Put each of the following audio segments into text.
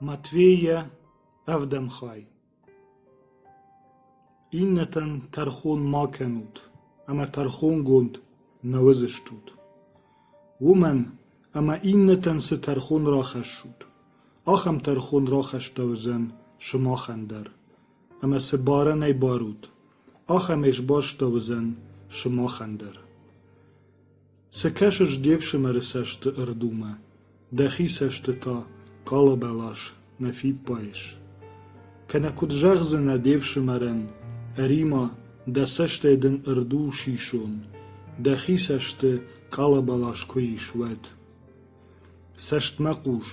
Матвейӕ, ӕвдӕм хай. Иннӕтӕн тӕрхон ма кӕнут, ӕмӕ тӕрхонгонд нӕ уыдзыстут. Уымӕн ӕмӕ иннӕтӕн цы тӕрхон рахӕссут, ахӕм тӕрхон рахастӕуыдзӕн сымахӕн дӕр, ӕмӕ цы барӕнӕй барут, ахӕмӕй сбастӕуыдзӕн сымахӕн дӕр. Цы кӕсыс де фсымӕры цӕсты ӕрдумӕ, дӕхи цӕсты та къалабӕлас нӕ фиппайыс? Кӕнӕ куыд зӕгъдзынӕ де фсымӕрӕн, ӕри-ма, дӕ цӕстӕй дын ӕрду сисон, дӕхи цӕсты къалабӕлас куы ис, уӕд? Цӕстмӕ хъус,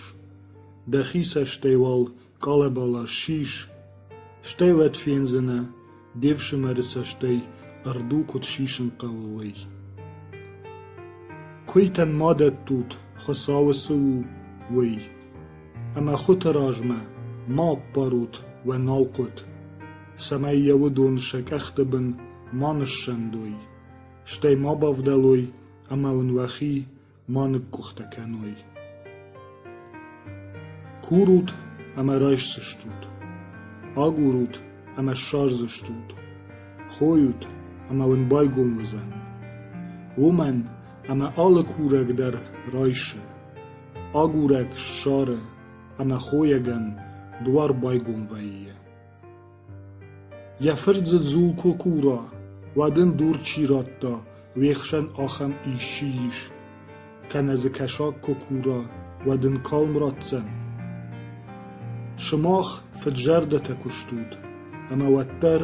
дӕхи цӕстӕй уал къалабӕлас сис, стӕй уӕд фендзынӕ, де фсымӕры цӕстӕй ӕрду куыд сисын хъӕуы, уый. Куыйтӕн ма дӕттут, Хуыцауы цы у, уый, ӕмӕ хуыты размӕ ма ӕппарут уӕ налхъуыт, цӕмӕй йӕ уыдон сӕ къӕхты бын ма ныссӕндой, стӕй ма бавдӕлой ӕмӕ уын уӕхи ма ныкъкъуыхтӕ кӕной. Курут ӕмӕ райсдзыстут, агурут ӕмӕ ссардзыстут, хойут ӕмӕ уын байгом уыдзӕн. Уымӕн ӕмӕ алы курӕг дӕр райсы, агурӕг ссары ӕмӕ хойӕгӕн дуар байгом вӕййы. Йӕ фырт дзы дзул куы кура, уӕд ын дур чи радта, уе хсӕн ахӕм исчи ис? Кӕнӕ дзы кӕсаг куы кура, уӕд ын калм ратдзӕн? Сымах фыд-зӕрдӕтӕ куы стут, ӕмӕ уӕддӕр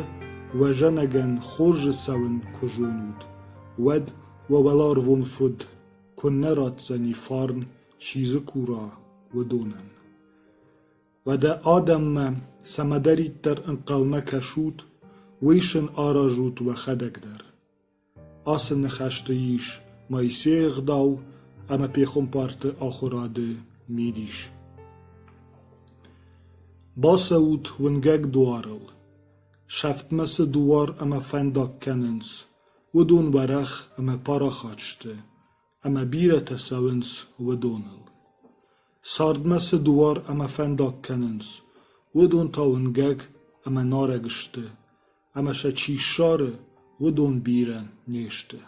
уӕ зӕнӕгӕн хорзы цӕуын куы зонут, уӕд уӕ уӕларвон Фыд куыннӕ ратдзӕни фарн, чи дзы кура, уыдонӕн. Уӕдӕ адӕммӕ цӕмӕдӕриддӕр ӕнхъӕлмӕ кӕсут, уый сын аразут уӕхӕдӕг дӕр. Ацы ныхӕсты ис Моисейы ӕгъдау ӕмӕ пехуымпарты ахуырады мидис. Бацӕут уынгӕг дуарыл. Сӕфтмӕ цы дуар ӕмӕ фӕндаг кӕнынц, уыдон уӕрӕх ӕмӕ парахат сты, ӕмӕ бирӕтӕ цӕуынц уыдоныл. Цардмӕ цы дуар ӕмӕ фӕндаг кӕнынц, уыдон та уынгӕг ӕмӕ нарӕг сты, ӕмӕ сӕ чи ссары, уыдон бирӕ не сты.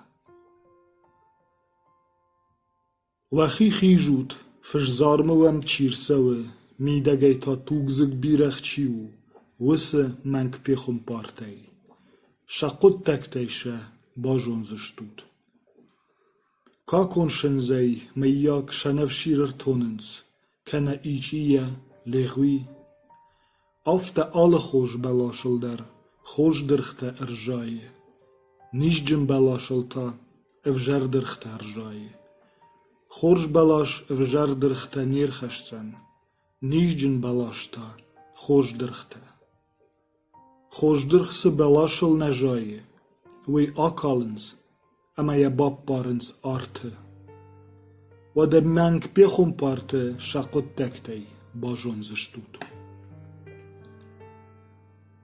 Уӕхи хизут, фысдзармы уӕм чи рцӕуы, мидӕгӕй та тугдзыг бирӕгъ чи у, уыцы мӕнг пехуымпартӕй. Сӕ хъуыддӕгтӕй сӕ базондзыстут. Какон сындзӕй, мыййаг, сӕнӕфсир ӕртонынц, кӕнӕ ичъийӕ, легъуи. Афтӕ алы хорз бӕласыл дӕр хорз дыргътӕ ӕрзайы, низджын бӕласыл та ӕвзӕр дыргътӕ ӕрзайы. Хорз бӕлас ӕвзӕр дыргътӕ не рхӕсдзӕн, низджын бӕлас та хорз дыргътӕ. Хорз дыргъ цы бӕласыл нӕ зайы, уый акалынц ӕмӕ йӕ баппарынц арты. Уӕдӕ мӕнг пехуымпарты сӕ хъуыддӕгтӕй базондзыстут.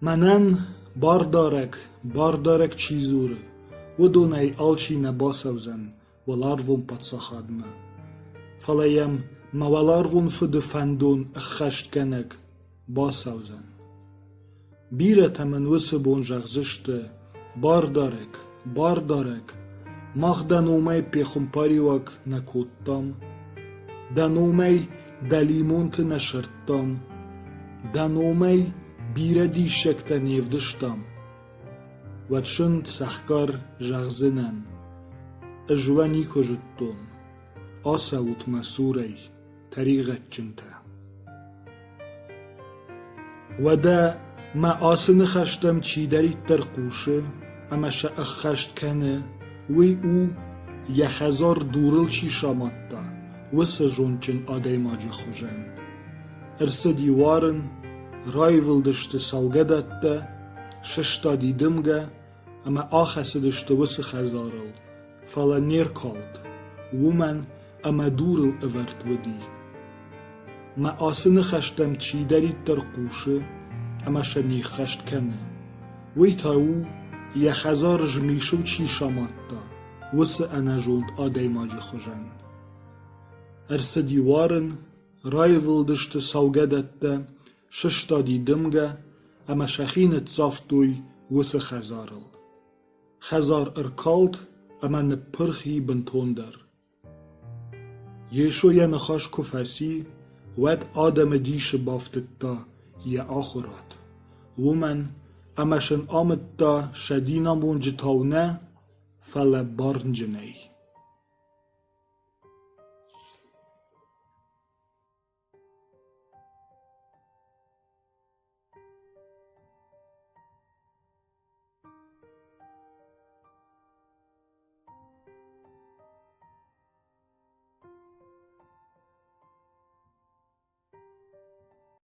Мӕнӕн бардарӕг, бардарӕг чи дзуры, уыдонӕй алчи нӕ бацӕудзӕн уӕларвон паддзахадмӕ, фӕлӕ йӕм мӕ уӕларвон Фыды фӕндон ӕххӕстгӕнӕг бацӕудзӕн. Бирӕтӕ мын уыцы бон зӕгъдзысты: Бардарӕг, бардарӕг, мах дӕ номӕй пехуымпариуӕг нӕ кодтам, дӕ номӕй дӕлимонты нӕ сырдтам, дӕ номӕй бирӕ диссӕгтӕ не вдыстам. Уӕд сын цӕхгӕр зӕгъдзынӕн: Ӕз уӕ никуы зыдтон, ацӕут мӕ цурӕй, тӕригъӕдджынтӕ. Уӕдӕ мӕ ацы ныхӕстӕм чидӕриддӕр хъусы ӕмӕ сӕ ӕххӕст кӕны, уый у, йӕ хӕдзар дурыл чи самадта, уыцы зондджын адӕймаджы хуызӕн. Ӕрцыди уарын, раивылдысты цӕугӕдӕттӕ, сыстади дымгӕ ӕмӕ ахӕцыдысты уыцы хӕдзарыл, фӕлӕ не ркалд, уымӕн ӕмӕ дурыл ӕвӕрд уыди. Мӕ ацы ныхӕстӕм чидӕриддӕр хъусы ӕмӕ сӕ не ххӕст кӕны, уый та у, йӕ хӕдзар змисыл чи самадта, уыцы ӕнӕзонд адӕймаджы хуызӕн. Ӕрцыди уарын, Раивылдысты цӕугӕдӕттӕ, сыстади дымгӕ, ӕмӕ сӕхи ныццавтой уыцы хӕдзарыл. Хӕдзар ӕркалд ӕмӕ ныппырх и бынтондӕр. Йесо йӕ ныхас куы фӕци, уӕд адӕмы дисы бафтыдта йӕ ахуырад, уымӕн ӕмӕ сын амыдта сӕ динамонджытау нӕ, фӕлӕ бӕрнджынӕй.